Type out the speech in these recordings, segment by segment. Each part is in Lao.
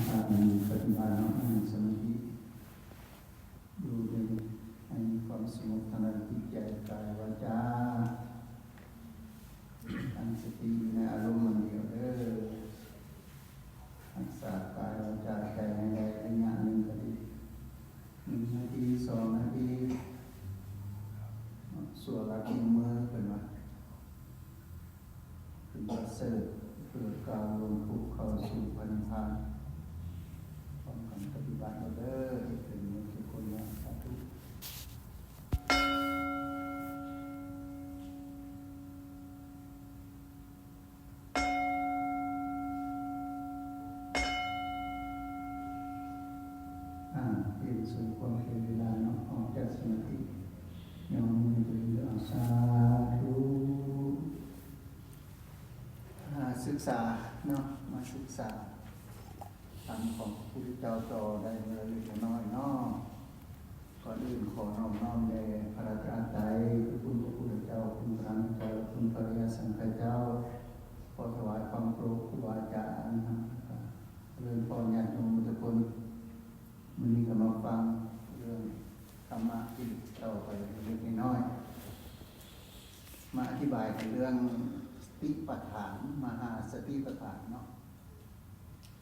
ການປະຕິບັດເນາະ ນັ່ງສະມາທິ ຢູ່ໃນ ໃຫ້ມີຄວາມສະຫງົບທາງດ້ານຈິດໃຈ ກາຍ ວາຈາ ຕັ້ງສະຕິຢູ່ໃນອາລົມອັນດຽວເດີ້. ຮັກສາກາຍ ວາຈາ ໃຈໃຫ້ໄດ້ໄລຍະໜຶ່ງກໍດີ ໜຶ່ງນາທີ ສອງນາທີ ຊົ່ວລັດນິ້ວມື ເພິ່ນວ່າ ຄືປະເສີດ ເພື່ອກ້າວລ່ວງທຸກເຂົ້າສູ່ພະນິບພານ. ພ້ອມກັນປະຕິບັດເດີ້ ເຮັດເປັນໝົດທຸກຄົນເນາະ. ສາທຸ. ອາ ປ່ຽນສົມຄວນເປັນເວລາເນາະ ອອກຈາກສະມາທິ ຍອມມືໂດຍເດີ. ອາ ສາທຸ. ອາ ສຶກສາເນາະ ມາສຶກສາທຳຂອງພະພຸດທະເຈົ້າຕໍ່ໄດ້ມື້ລະເລັກລະນ້ອຍເນາະ. ກ່ອນອື່ນຂໍນອບນ້ອມແດ່ພະລັດຕະນະໄຕ ພະຄຸນພະພຸດທະເຈົ້າ ຄຸນພະທຳເຈົ້າ ຄຸນພະອະລິຍະສັງຄະເຈົ້າ. ຂໍຖວາຍຄວາມເຄົາລົບຄູບາອາຈານ ຈະເລີນພອນຍາດໂຍມທຸກຄົນ. ມື້ນີ້ກໍມາຟັງເລື່ອງທຳມະອີກຕໍ່ໄປເລັກໆນ້ອຍໆ ມາອະທິບາຍເຖິງເລື່ອງສະຕິປະທານ ມະຫາສະຕິປະທານເນາະ.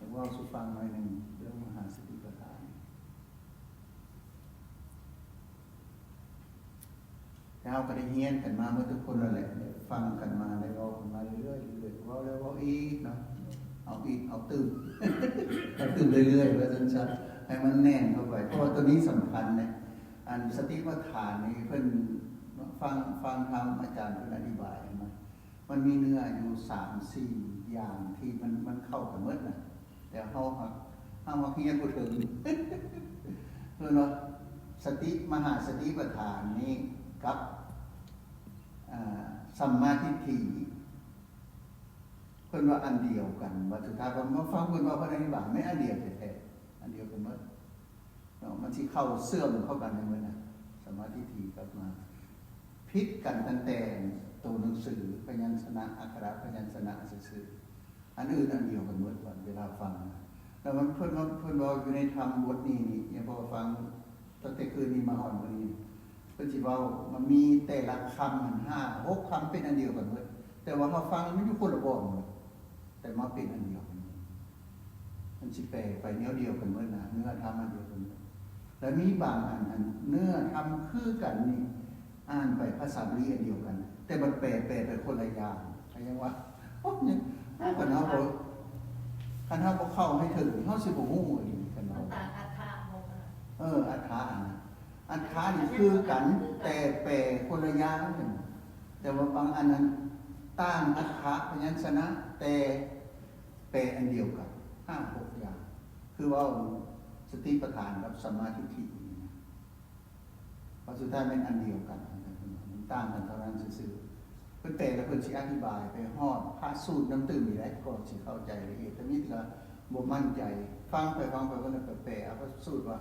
ຢາກເວົ້າສູ່ຟັງໜ້ອຍໜຶ່ງເລື່ອງມະຫາສະຕິປະທານ. ແຕ່ເຮົາກໍໄດ້ຮຽນກັນມາໝົດທຸກຄົນແລ້ວແຫຼະ ໄດ້ຟັງກັນມາ ໄດ້ເວົ້າກັນມາເລື້ອຍໆ ເລື້ອຍໆ ເວົ້າແລ້ວເວົ້າອີກເນາະ ເອົາອີກເອົາຕື່ມ ເອົາຕື່ມເລື້ອຍໆ ວ່າຊັ້ນຊະ ໃຫ້ມັນແໜ້ນເຂົ້າໄປ ເພາະວ່າໂຕນີ້ສຳຄັນເດ້. ອັນສະຕິປະທານນີ້ເພິ່ນ ຟັງ ຟັງທຳອາຈານເພິ່ນອະທິບາຍ ເຫັນບໍ່? ມັນມີເນື້ອຢູ່ສາມສີ່ຢ່າງທີ່ມັນ ມັນເຂົ້າກັນໝົດນະ ແຕ່ເຮົາຮັກ ເຮົາຮັກຮຽນບໍ່ເຖິງ. ເພິ່ນວ່າສະຕິ ມະຫາສະຕິປະທານນີ້ກັບ ອາ ສຳມາທິດຖິ ເພິ່ນວ່າອັນດຽວກັນ. ບັດສຸດທ້າຍມາຟັງເພິ່ນເວົ້າ ເພິ່ນອະທິບາຍ ແມ່ນອັນດຽວແທ້ໆ ອັນດຽວກັນໝົດ. ເນາະ ມັນຊິເຂົ້າເຊື່ອມເຂົ້າກັນໃນມື້ນັ້ນ ສຳມາທິດຖິກັບມະຫາ ຜິດກັນຕັ້ງແຕ່ໂຕໜັງສື ພະຍັນຊະນະ ອັກຂະພະຍັນຊະນະຊື່ໆ ອັນອື່ນອັນດຽວກັນໝົດ. ເວລາຟັງ ແລ້ວມັນ ເພິ່ນວ່າ ເພິ່ນເວົ້າຢູ່ໃນທຳບົດນີ້ນີ້ ຍັງພໍຟັງ ຕັ້ງແຕ່ຄືນນີ້ມາຮອດມື້ນີ້ ເພິ່ນຊິເວົ້າ ມັນມີແຕ່ລະຄຳຫັ້ນ ຫ້າຫົກຄຳເປັນອັນດຽວກັນໝົດ ແຕ່ວ່າເຮົາຟັງແລ້ວມັນຢູ່ຄົນລະບ່ອນໝົດ ແຕ່ມາເປັນອັນດຽວກັນໝົດ. ມັນຊິແປໄປແນວດຽວກັນໝົດນະ ເນື້ອທຳອັນດຽວກັນໝົດ. ແລ້ວມີບາງອັນ ອັນເນື້ອທຳຄືກັນນີ້ ອ່ານໄປພາສາບາລີອັນດຽວກັນ ແຕ່ມັນແປ ແປໄປຄົນລະຢ່າງ. ກໍຍັງວ່າ ໂອ້ຍ ຄັນເຮົາບໍ່ ຄັນເຮົາບໍ່ເຂົ້າໃຫ້ເຖິງ ເຮົາຊິບໍ່ຮູ້ອີ່ຫຼີ ຄັນເຮົາ ມັນຕ່າງອັດຖະບໍ່? ເອີ ອັດຖະຫັ້ນນະ ອັດຖະນີ້ຄືກັນ ແຕ່ແປຄົນລະຢ່າງ. ແຕ່ວ່າບາງອັນນັ້ນຕ່າງອັດຖະພະຍັນຊະນະ ແຕ່ແປອັນດຽວກັນ ຫ້າຫົກຢ່າງ ຄືເວົ້າສະຕິປະທານກັບສຳມາທິດຖິນີ້ນະ ວ່າສຸດທ້າຍແມ່ນອັນດຽວກັນ ມັນຕ່າງກັນເທົ່ານັ້ນຊື່ໆ. ເພິ່ນແປແລ້ວເພິ່ນຊິອະທິບາຍໄປຮອດພະສູດນຳຕື່ມອີກໄດ໋ ກໍຊິເຂົ້າໃຈລະອຽດ. ແຕ່ມີແຕ່ວ່າບໍ່ໝັ້ນໃຈ ຟັງໄປຟັງໄປ ເພິ່ນກໍແປເອົາພະສູດວ່າ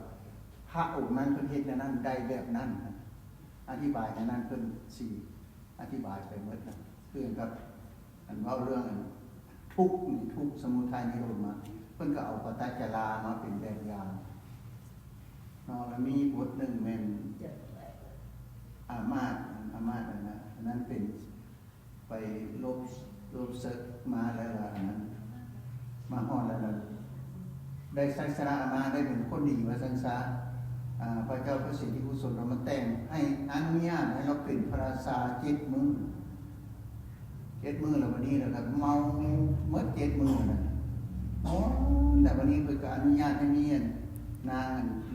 ພະອົງນັ້ນເພິ່ນເຮັດແນວນັ້ນ ໄດ້ແບບນັ້ນ ອະທິບາຍແນວນັ້ນ ເພິ່ນຊິອະທິບາຍໄປໝົດນະ. ຄືກັບອັນເວົ້າເລື່ອງອັນ ທຸກນີ້ ທຸກ ສະມຸໄທ ນິໂຣດ ມາ ເພິ່ນກໍເອົາປະຕະຈາລາມາເປັນແບບຢ່າງເນາະ. ແລ້ວມີບົດໜຶ່ງແມ່ນອາມາດ ອາມາດນັ້ນນະ ອັນນັ້ນເປັນ ໄປລົບ ລົບເສິກມາແລ້ວລະ ອັນນັ້ນ ມາຮອດແລ້ວລະ ໄດ້ໄຊຊະນະມາ ໄດ້ເປັນຄົນດີວ່າຊັ້ນຊະ. ອາ ພະເຈົ້າພະສິດທິກຸສົນລາວມາແຕ່ງໃຫ້ ອະນຸຍາດໃຫ້ລາວເປັນພະລາຊາເຈັດມື້ ເຈັດມື້ ແລ້ວບັດນີ້ລະກໍເມົາໝົດເຈັດມື້ນະ. ໂອ້ ແລ້ວບັດນີ້ເພິ່ນກໍອະນຸຍາດໃຫ້ມີອັນນາງ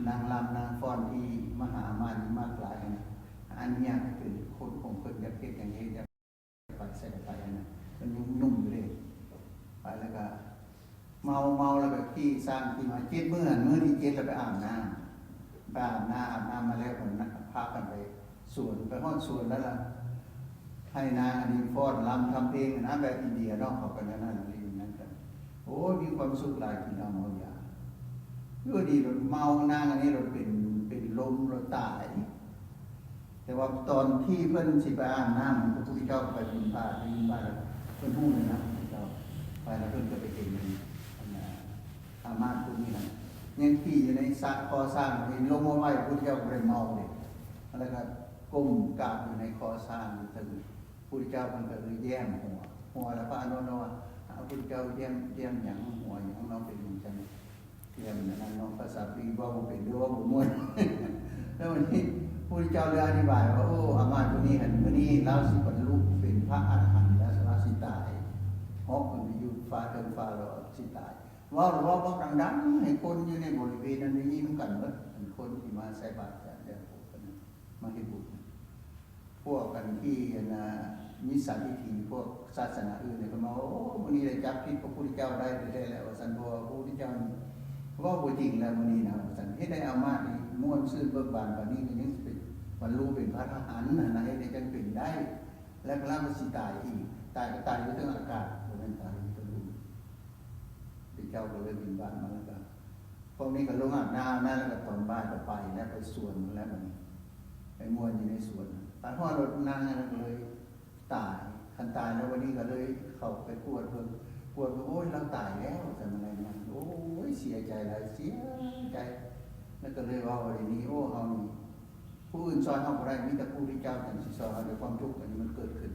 ນາງລຳນາງຟ້ອນທີ່ມະຫາອາມາດນີ້ມັກຫຼາຍນະ ອະນຸຍາດໃຫ້ເປັນຄົນຂອງເພິ່ນ ຢາກເຮັດຫຍັງເຮັດ ຢາກ ໄປໃສກໍໄປຫັ້ນນະ ມັນຍັງໜຸ່ມຢູ່ເດ້. ໄປແລ້ວກໍເມົາ ເມົາແລ້ວກໍຂີ່ຊ້າງຂີ່ມ້າເຈັດມື້ ມື້ທີເຈັດແລ້ວໄປອາບນ້ຳ ໄປອາບນ້ຳ ອາບນ້ຳມາແລ້ວກໍພາກັນໄປສວນ ໄປຮອດສວນແລ້ວລະ ໃຫ້ນາງອັນນີ້ຟ້ອນລຳທຳເພງນະ ແບບອິນເດຍເນາະ ເຂົາກໍແນວນັ້ນ ຫຼິ້ນນັ້ນກັນ. ໂອ້ຍ ມີຄວາມສຸກຫຼາຍ ກິນເຫຼົ້າເມົາຢາ ຢູ່ດີໂລດເມົາ ນາງອັນນີ້ໂລດເປັນ ເປັນລົມໂລດຕາຍ. ແຕ່ວ່າຕອນທີ່ເພິ່ນຊິໄປອາບນ້ຳ ພະພຸດທະເຈົ້າໄປບິນທະບາດ ໄປບິນທະບາດແລ້ວ ເພິ່ນຮູ້ແລ້ວນະ ພະພຸດທະເຈົ້າ ໄປແລ້ວເພິ່ນກໍໄປເຫັນອັນນ່າ ອາມາດຜູ້ນີ້ຫັ້ນ ຍັງຂີ່ຢູ່ໃນສະ ຄໍຊ້າງ ເຫັນລົງມາໄຫວ້ ພຸດທະເຈົ້າກໍບໍ່ໄດ້ເມົາເດ້ ແລ້ວກໍກົ້ມກາບຢູ່ໃນຄໍຊ້າງຢູ່ເທິງ ພຸດທະເຈົ້າເພິ່ນກໍເລີຍແຍ້ມຫົວ ຫົວແລ້ວພະອານົນລາວວ່າ ອາ ພຸດທະເຈົ້າແຍ້ມ ແຍ້ມຫຍັງ ຫົວຫຍັງເນາະ ເປັນຫຍັງຈັ່ງ ແລ້ວອັນນັ້ນເນາະ ພາສາປີເວົ້າບໍ່ເປັນ ຫຼືເວົ້າບໍ່ມ່ວນ ແລ້ວບັດນີ້ ພະພຸດທະເຈົ້າເລີຍອະທິບາຍວ່າ ໂອ້ ອາມາດຜູ້ນີ້ຫັ້ນ ມື້ນີ້ລາວຊິບັນລຸເປັນພະອະລະຫັນ ແລ້ວລາວຊິຕາຍ ເຫາະຂຶ້ນໄປຢູ່ຟ້າເທິງຟ້າ ແລ້ວຊິຕາຍ ເວົ້າ ເວົ້າບັກດັງໆ ໃຫ້ຄົນຢູ່ໃນບໍລິເວນນັ້ນໄດ້ຍິນນຳກັນໝົດ ອັນຄົນທີ່ມາໃສ່ບາດ ຈາກ ຈາກພວກເພິ່ນ ມາເຮັດບຸນ ພວກອັນທີ່ອັນນ່າ ມິດສາທິດຖິ ພວກສາສະໜາອື່ນນີ້ກໍມາ ໂອ້ ມື້ນີ້ໄດ້ຈັບຜິດພະພຸດທະເຈົ້າໄດ້ແທ້ໆແລ້ວວ່າຊັ້ນ ເພາະວ່າພະພຸດທະເຈົ້ານີ້ເວົ້າບໍ່ຈິງແລ້ວມື້ນີ້ນະວ່າຊັ້ນ ເຮັດໃຫ້ອາມາດນີ້ມ່ວນຊື່ນເບີກບານປານນີ້ ກໍຍັງຊິໄປບັນລຸເປັນພະອະລະຫັນຫັ້ນນະ ເຮັດໃດຈັ່ງເປັນໄດ້ ແລ້ວກໍລາວກໍຊິຕາຍອີກ ຕາຍກໍຕາຍຢູ່ເທິງອາກາດ ບໍ່ແມ່ນຕາຍຢູ່ເທິງລຸ່ມ ພະເຈົ້າກໍເລີຍບິນບາດມາ ແລ້ວກໍ ພວກນີ້ກໍລົງອາບນ້ຳແລ້ວ ແລ້ວກໍຕອນບ່າຍກໍໄປແລ້ວ ໄປສວນແລ້ວບັດນີ້ ໄປມ່ວນຢູ່ໃນສວນ ໄປຮອດລົດນາງນັ້ນກໍເລີຍຕາຍ ຄັນຕາຍແລ້ວບັດນີ້ກໍເລີຍເຂົ້າໄປກວດເບິ່ງ ກວດເບິ່ງ ໂອ້ຍ ລາວຕາຍແລ້ວ ວ່າຊັ້ນ ມາລາຍງານ ໂອ້ຍ ເສຍໃຈຫຼາຍ ເສຍໃຈ ແລ້ວກໍເລີຍເວົ້າວ່າ ດຽວນີ້ ໂອ້ ເຮົານີ້ ຜູ້ອື່ນຊ່ອຍເຮົາບໍ່ໄດ້ ມີແຕ່ພະພຸດທະເຈົ້າຈັ່ງຊິຊ່ອຍເຮົາ ແຕ່ຄວາມທຸກອັນນີ້ມັນເກີດຂຶ້ນ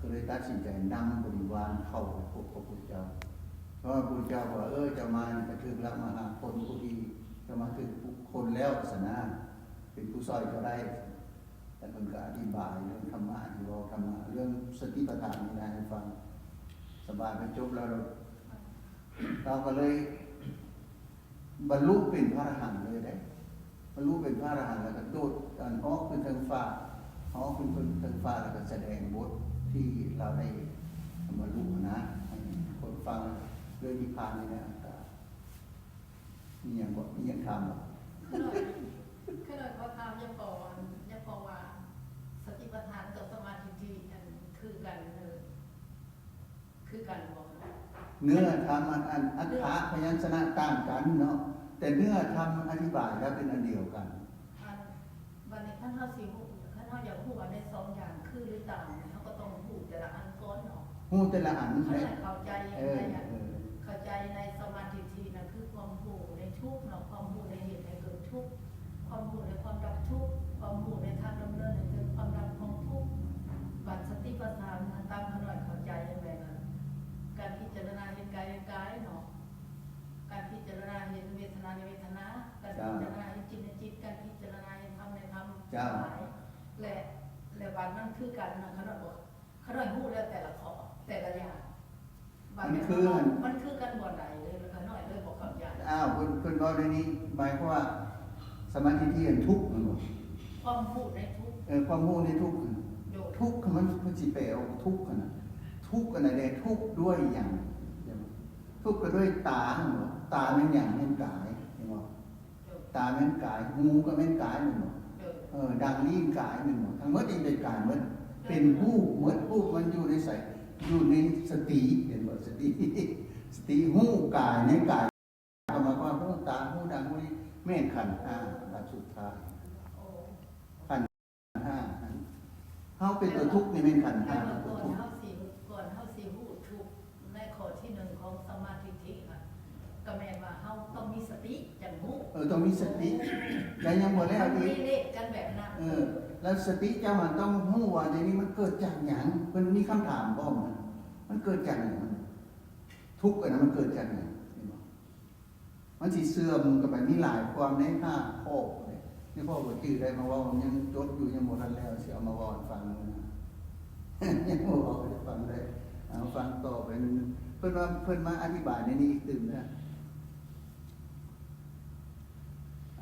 ກໍເລີຍຕັດສິນໃຈນຳບໍລິວານເຂົ້າໄປພົບພະພຸດທະເຈົ້າ ເພາະວ່າພະພຸດທະເຈົ້າວ່າ ເອີ ເຈົ້າມານີ້ກໍຖືກລະມະຫາຄົນຜູ້ທີ່ ເຈົ້າມາຖືກບຸກຄົນແລ້ວຊັ້ນນະ ເປັນຜູ້ຊ່ອຍເຈົ້າໄດ້ ແລ້ວເພິ່ນກໍອະທິບາຍເລື່ອງທຳມະ ອະທິບາຍທຳມະ ເລື່ອງສະຕິປະທານນີ້ນະໃຫ້ຟັງ ສະບາຍໄປຈົບແລ້ວ ລາວກໍເລີຍ ບັນລຸເປັນພະອະລະຫັນເລີຍເດ້ ບັນລຸເປັນພະອະລະຫັນ ແລ້ວກໍໂດດ ອັນ ເຫາະຂຶ້ນເທິງຟ້າ ເຫາະຂຶ້ນເທິງຟ້າ ແລ້ວກໍສະແດງບົດທີ່ລາວໄດ້ບັນລຸຫັ້ນນະ ໃຫ້ຄົນຟັງເລີຍ ນິບພານຢູ່ໃນອາກາດ. ມີຫຍັງບໍ່? ມີຫຍັງຖາມບໍ່? ຂ້ານ້ອຍ ຂ້ານ້ອຍຂໍຖາມ ຢາກຂໍ ຢາກຂໍວ່າ ສະຕິປະທານກັບສະມາທິທິ ອັນ ຄືກັນ ເອີ ຄືກັນບໍ່ຄະ? ເນື້ອທຳ ອັນ ອັນ ອັດຖະພະຍັນຊະນະຕ່າງກັນເນາະ ແຕ່ເນື້ອທຳອະທິບາຍແລ້ວເປັນອັນດຽວກັນ. ອັນ ບັດນີ້ຄັນເຮົາຊິຮູ້ ຄັນເຮົາຢາກຮູ້ວ່າໃນສອງຢ່າງຄືຫຼືຕ່າງ ເຮົາກໍຕ້ອງຮູ້ແຕ່ລະອັນກ່ອນເນາະ ຮູ້ແຕ່ລະອັນ ເຂົ້າໃຈ ເອີ ເຂົ້າໃຈໃນສະມາທິທິນະ ຄືຄວາມຮູ້ໃນທຸກເນາະ ຄວາມຮູ້ໃນເຫດໃຫ້ເກີດທຸກ ຄວາມຮູ້ໃນຄວາມດັບທຸກ ຄວາມຮູ້ໃນທາງດຳເນີນໃຫ້ເກີດຄວາມດັບຂອງທຸກ. ບັດສະຕິປະທານ ຕາມຂ້ານ້ອຍເຂົ້າໃຈຈັ່ງໃດນະ ການພິຈາລະນາເຫັນກາຍໃນກາຍເນາະ ການພິຈາລະນາເຫັນເວທະນາໃນເວທະນາ ການພິຈາລະນາເຫັນຈິດໃນຈິດ ການພິຈາລະນາເຫັນທຳໃນທຳ ເຈົ້າ ທັງຫຼາຍ ແລະ ແລະ ບັດນັ້ນຄືກັນນະ ຂ້ານ້ອຍບອກ ຂ້ານ້ອຍຮູ້ແລ້ວແຕ່ລະຂໍ້ ແຕ່ລະຢ່າງ ມັນຄື ມັນຄືກັນບ່ອນໃດເລີຍ ຂ້ານ້ອຍເລີຍບໍ່ເຂົ້າໃຈ. ອ້າວ ເພິ່ນ ເພິ່ນເວົ້າໃນນີ້ ໝາຍຄວາມວ່າ ສະມາທິທິຫັ້ນທຸກແມ່ນບໍ່? ຄວາມຮູ້ໃນທຸກ ເອີ ຄວາມຮູ້ໃນທຸກຫັ້ນ ໂດຍ ທຸກ ຄັນມັນ ເພິ່ນຊິແປອອກທຸກຫັ້ນນະ ທຸກອັນໃດແດ່? ທຸກດ້ວຍຫຍັງ? ທຸກກໍດ້ວຍຕາຫັ້ນບໍ່? ຕາແມ່ນຫຍັງ? ແມ່ນກາຍ ແມ່ນບໍ່? ຕາແມ່ນກາຍ ຫູກໍແມ່ນກາຍແມ່ນບໍ່? ເອີ ດັງ ລີ້ນ ກາຍແມ່ນບໍ່? ທັງໝົດນີ້ເປັນກາຍໝົດ ເປັນຮູບໝົດ ຮູບມັນຢູ່ໃນໃສ? ຢູ່ໃນສະຕິ ເຫັນບໍ່? ສະຕິ ສະຕິຮູ້ກາຍໃນກາຍ ກໍໝາຍຄວາມຮູ້ຕາ ຮູ້ດັງ ຮູ້ລີ້ນ ແມ່ນຂັນຫ້າ ອັນສຸດທ້າຍ ຂັນຫ້າ ເຮົາເປັນຕົວທຸກນີ້ແມ່ນຂັນຫ້າ ແຕ່ວ່າກ່ອນເຮົາຊິ ກ່ອນເຮົາຊິຮູ້ທຸກໃນຂໍ້ທີໜຶ່ງຂອງສະມາທິທິນະ ກໍແມ່ນວ່າເຮົາຕ້ອງມີສະຕິຈັ່ງຮູ້ ເອີ ຕ້ອງມີສະຕິ ແລະຍັງບໍ່ແລ້ວອີກ ມັນມີເລກກັນແບບນັ້ນ ເອີ ແລ້ວສະຕິເຈົ້າຫັ້ນຕ້ອງຮູ້ວ່າດຽວນີ້ມັນເກີດຈາກຫຍັງ ເພິ່ນມີຄຳຖາມບໍ່ ມັນ ມັນເກີດຈາກຫຍັງ ທຸກອັນນັ້ນມັນເກີດຈາກຫຍັງ ເຫັນບໍ່? ມັນຊິເຊື່ອມກັນໄປ ມີຫຼາຍຄວາມໃນຫ້າຂໍ້ເດ້ ໃນຂໍ້ບໍ່ຈື່ໄດ້ມາເວົ້າ ຍັງຈົດຢູ່ ຍັງບໍ່ທັນແລ້ວ ຊິເອົາມາເວົ້າໃຫ້ຟັງມື້ໜ້າ ຍັງບໍ່ເວົ້າໃຫ້ຟັງໄດ້ ເອົາຟັງຕໍ່ໄປ ເພິ່ນວ່າ ເພິ່ນມາອະທິບາຍໃນນີ້ອີກຕື່ມນະ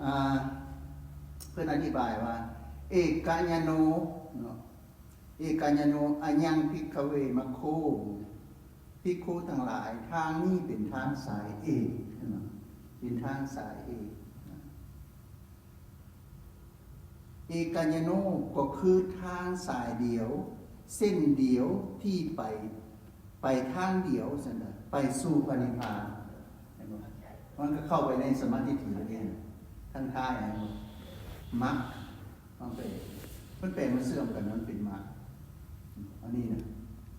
ອ່າ ເພິ່ນອະທິບາຍວ່າ ເອກະຍາໂນ ເນາະ ເອກະຍາໂນ ອະຍັງ ພິກຂະເວ ມັກໂຄ ພິກຂຸທັງຫຼາຍ ທາງນີ້ເປັນທາງສາຍເອກ ເຫັນບໍ່? ເປັນທາງສາຍເອກ ເອກະຍາໂນ ກໍຄືທາງສາຍດຽວ ເສັ້ນດຽວທີ່ໄປ ໄປທາງດຽວຊັ້ນນະ ໄປສູ່ພະນິບພານ ເຫັນບໍ່? ມັນກໍເຂົ້າໄປໃນສະມາທິທິແລ້ວເດ້ ທັງທ້າຍ ເຫັນບໍ່? ມັກ ມັນແປ ມັນແປ ມັນເຊື່ອມກັນ ມັນເປັນມັກ ອັນນີ້ນະ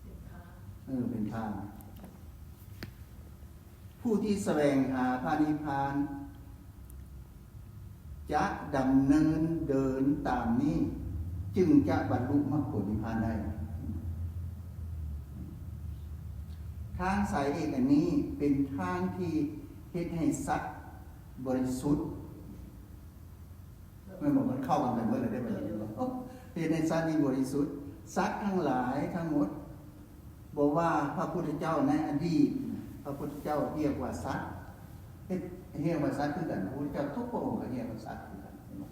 ເປັນທາງ ເອີ ເປັນທາງ ຜູ້ທີ່ສະແຫວງຫາພະນິບພານ ຈະດຳເນີນເດີນຕາມນີ້ ຈຶ່ງຈະບັນລຸມັກຜົນນິບພານໄດ້. ທາງສາຍເອກອັນນີ້ເປັນທາງທີ່ເຮັດໃຫ້ສັດບໍລິສຸດ. ແມ່ນບໍ່? ມັນເຂົ້າກັນໄປເບິດແລ້ວເດ້ບັດນີ້. ເຮັດໃຫ້ສັດນີ້ບໍລິສຸດ. ສັດທັງຫຼາຍທັງໝົດ ບໍ່ວ່າພະພຸດທະເຈົ້າໃນອະດີດ ພະພຸດທະເຈົ້າຮຽກວ່າສັດ ເຮັດ ຮຽກວ່າສັດຄືກັນ. ພະພຸດທະເຈົ້າທຸກພະອົງກໍຮຽກວ່າສັດຄືກັນ ເຫັນບໍ່?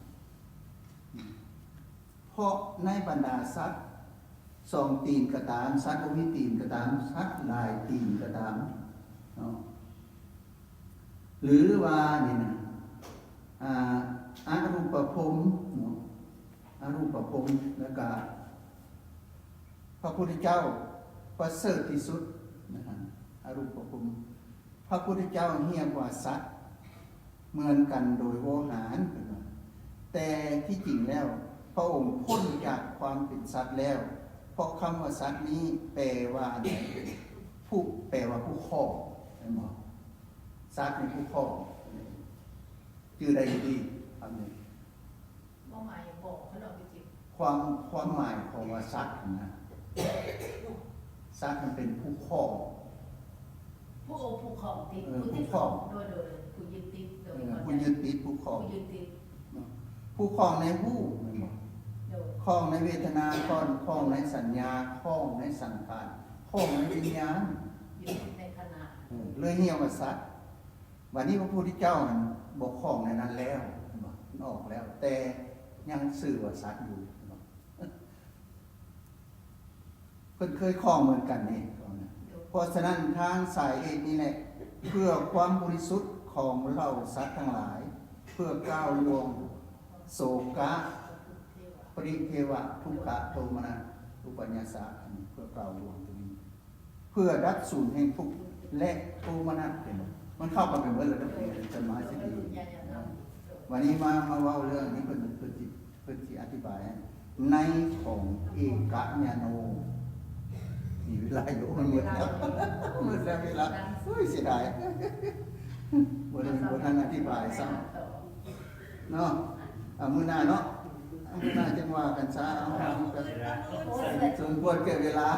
ເພາະໃນບັນດາສັດສອງຕີນກໍຕາມ, ສັດບໍ່ມີຕີນກໍຕາມ, ສັດຫຼາຍຕີນກໍຕາມເນາະ ຫຼືວ່ານີ້ນະ ອາ ອະຮູບປະພົມເນາະ ອະຮູບປະພົມ ແລ້ວກະ ພະພຸດທະເຈົ້າປະເສີດທີ່ສຸດນະ ອະຮູບປະພົມ. ພະພຸດທະເຈົ້າຮຽກວ່າສັດເໝືອນກັນໂດຍໂວຫານ ເພິ່ນວ່າ ແຕ່ທີ່ຈິງແລ້ວ ພະອົງພົ້ນຈາກຄວາມເປັນສັດແລ້ວ ເພາະຄຳວ່າສັດນີ້ແປວ່າອັນໃດ? ຜູ້ ແປວ່າຜູ້ຄອງ ແມ່ນບໍ່? ສັດນີ້ຜູ້ຄອງ ຈື່ໄດ້ຢູ່ຕິ ຄຳນີ້? ຄວາມ ຄວາມໝາຍຂອງວ່າສັດຫັ້ນນະ ສັດມັນເປັນຜູ້ຄອງ ຜູ້ ໂອ ຜູ້ຄອງຕິດ ເອີ ຜູ້ທີ່ ຜູ້ຄອງ ໂດຍ ໂດຍ ຜູ້ຍຶດຕິດ ໂດຍ ເອີ ຜູ້ຍຶດຕິດ ຜູ້ຄອງ ຜູ້ຍຶດຕິດ ເນາະ ຜູ້ຄອງໃນຮູບແມ່ນບໍ່? ໂດຍ ຄອງໃນເວທະນາ ຄອງ ຄອງໃນສັນຍາ ຄອງໃນສັງຂານ ຄອງໃນວິນຍານ ຢູ່ໃນຂະນະ ເອີ ເລີຍຮຽກວ່າສັດ. ບັດນີ້ພະພຸດທະເຈົ້ານັ້ນບໍ່ຄອງໃນນັ້ນແລ້ວ ເຫັນບໍ່? ມັນອອກແລ້ວ ແຕ່ຍັງຊື່ວ່າສັດຢູ່ ເຫັນບໍ່? ເພິ່ນເຄີຍຄອງເໝືອນກັນນີ້ ເພາະສະນັ້ນທາງສາຍເອກນີ້ແຫຼະ ເພື່ອຄວາມບໍລິສຸດຂອງເຫຼົ່າສັດທັງຫຼາຍ ເພື່ອກ້າວລ່ວງໂສກະ ປະລິເທວະ ທຸກຂະ ໂທມະນັດ ອຸປາຍາສະ ອັນນີ້ເພື່ອກ້າວລ່ວງຕົວນີ້ ເພື່ອດັບສູນແຫ່ງທຸກ ແລະ ໂທມະນັດ ເຫັນບໍ່? ມັນເຂົ້າກັນໄປເບິດແລ້ວເດ້ ເປັນສະມາທິດີ. ວັນນີ້ມາ ມາເວົ້າເລື່ອງນີ້ ເພິ່ນ ເພິ່ນຊິ ເພິ່ນຊິອະທິບາຍໃນຂອງເອກະຍາໂນ ມີເວລາຢູ່ ມັນໝົດແລ້ວ ໝົດແລ້ວເວລາ ໂອ້ຍ ເສຍດາຍ ບໍ່ໄດ້ ບໍ່ທັນອະທິບາຍຊ້ຳ. ເນາະ ອາ ມື້ໜ້າເນາະ ມື້ໜ້າຈັ່ງວ່າກັນຊະ. ເອົາ ເອົາ ສົມຄວນແກ່ເວລາ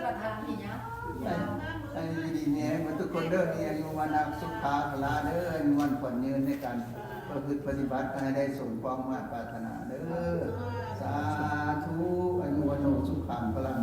ປະທານທີ່ຍາວ ໃຫ້ ໃຫ້ຢູ່ດີມີແຮງເບິດທຸກຄົນເດີ ມີອາຍຸວັນນະສຸຂະພະລາເດີ ອາຍຸໝັ້ນຂວັນຍືນໃນການປະພຶດປະຕິບັດ ໃຫ້ໄດ້ສົມຄວາມມາດປາດຖະໜາເດີ ສາທຸ ອາຍຸວັນໂນສຸຂັງພະລັງ